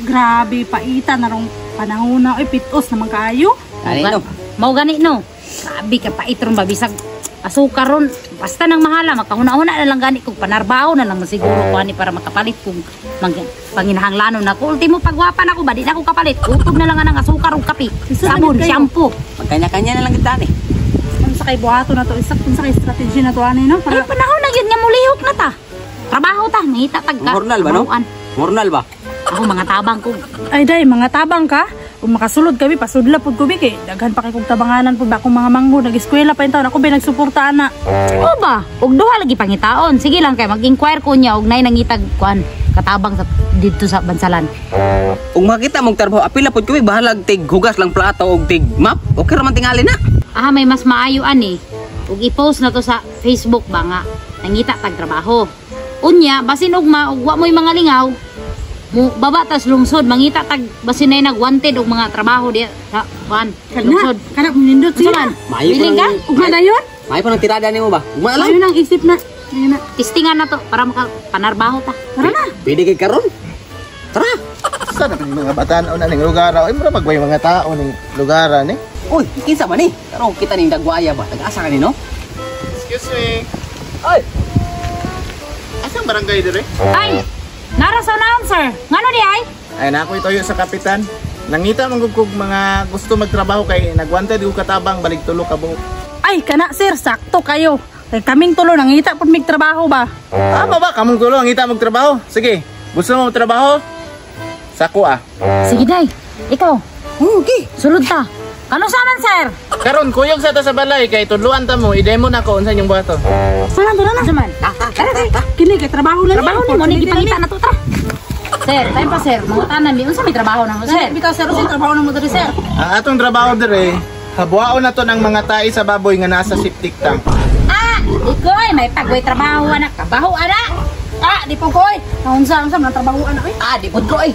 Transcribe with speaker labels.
Speaker 1: Grabe, paita na rong panahon na. Ay, pitos naman kaayo.
Speaker 2: Ani no.
Speaker 3: Mao gani no. Grabe ka pait ron ba bisag asukar ron. Basta nang mahala makahuna-huna na lang gani kung panarbaho na lang siguro ko ani para makapalit kung panginahanglanon nako. Ultimo pagwapa nako ba di na ako kapalit. Utob na lang anang asukar ug kape.
Speaker 1: Isa
Speaker 3: Sabon,
Speaker 1: na gid kayo.
Speaker 3: shampoo.
Speaker 2: Magkanya-kanya na lang kita ni.
Speaker 1: Unsa kay buhato na to? Isa unsa kay strategy na to ani no?
Speaker 3: Ay
Speaker 1: Para
Speaker 3: panahon na gyud nga mulihok na ta. Trabaho ta, mangita tag ka.
Speaker 2: Mornal ba no?
Speaker 3: Trabahoan.
Speaker 2: Mornal ba?
Speaker 3: Ako mga tabang ko.
Speaker 1: Ay day, mga tabang ka. Kung makasulod kami, pasudla pud ko bi kay daghan pa kay kog tabanganan pud ba akong mga manggo nag-eskwela pa taon ako ba nagsuporta ana.
Speaker 3: O ba? Og duha lagi pangitaon. Sige lang kay mag-inquire ko niya og nay nangitag kuan katabang sa didto sa Bansalan.
Speaker 2: Ug makita mong trabaho, apila pud kami bahalag tig hugas lang plato og tig map. Okay ra man tingali na.
Speaker 3: Ah, may mas maayo ani. Ug i-post na to sa Facebook ba nga nangita tag trabaho. Unya, basin ugma ug wa mo'y mga lingaw, mo baba tas lungsod mangita tag basin nay nag-wanted og mga trabaho di sa kuan
Speaker 1: Kana,
Speaker 3: lungsod.
Speaker 1: kana nindot
Speaker 3: Unsa
Speaker 1: siya.
Speaker 3: man?
Speaker 2: Maayo pa
Speaker 3: Willing ka?
Speaker 2: ng-
Speaker 1: Ugma na yun?
Speaker 2: Maayo pa ng tirada nimo ba? Ugma na lang.
Speaker 1: Ayun ang isip na. Ayun na.
Speaker 3: Testingan na to para maka panarbaho ta.
Speaker 1: Tara na.
Speaker 2: Pwede kay karon. Tara.
Speaker 4: Sa na kaning mga bataan na ning lugar ay mura magway mga tao ning lugar ni.
Speaker 2: Uy, kinsa man ni? Karon kita ning dagwaya ba? Tag-asa ka ni no?
Speaker 4: Excuse me.
Speaker 2: Ay,
Speaker 4: Asang barangay dire?
Speaker 3: Ay, nara sa naon sir. Ngano di ay?
Speaker 4: Ay na ako ituyo sa kapitan. Nangita man gud kog mga gusto magtrabaho kay nagwanted og katabang balik tulo ka buok.
Speaker 1: Ay, kana sir, sakto kayo. Kay kaming tulo nangita pud mig trabaho ba.
Speaker 4: Tama ba kamong tulo ang ngita magtrabaho? Sige, gusto mo magtrabaho? Sako ah.
Speaker 3: Sige day. Ikaw,
Speaker 2: okay.
Speaker 3: sulod ta. Kano sa man sir?
Speaker 4: Karon kuyog sa ta sa balay kay tudluan ta mo, i-demo na ko unsa inyong buhaton.
Speaker 1: Tara na, tara na.
Speaker 3: Unsa man?
Speaker 1: Tara kay kini kay trabaho na ni.
Speaker 3: Trabaho ni mo ni gipangita na to ta. Sir, time pa sir. Mangutanan mi unsa may trabaho na mo sir?
Speaker 1: Sir, bitaw sir, unsay trabaho na mo diri sir?
Speaker 4: Ang atong trabaho dire, habuaon na to ng mga tae sa baboy nga nasa septic tank.
Speaker 3: Ah, ikaw ay may pagway trabaho anak, kabaho anak.
Speaker 1: Ah, di po ko oy. Naunsa unsa man trabaho ana oy.
Speaker 2: Ah, di pud ko ay.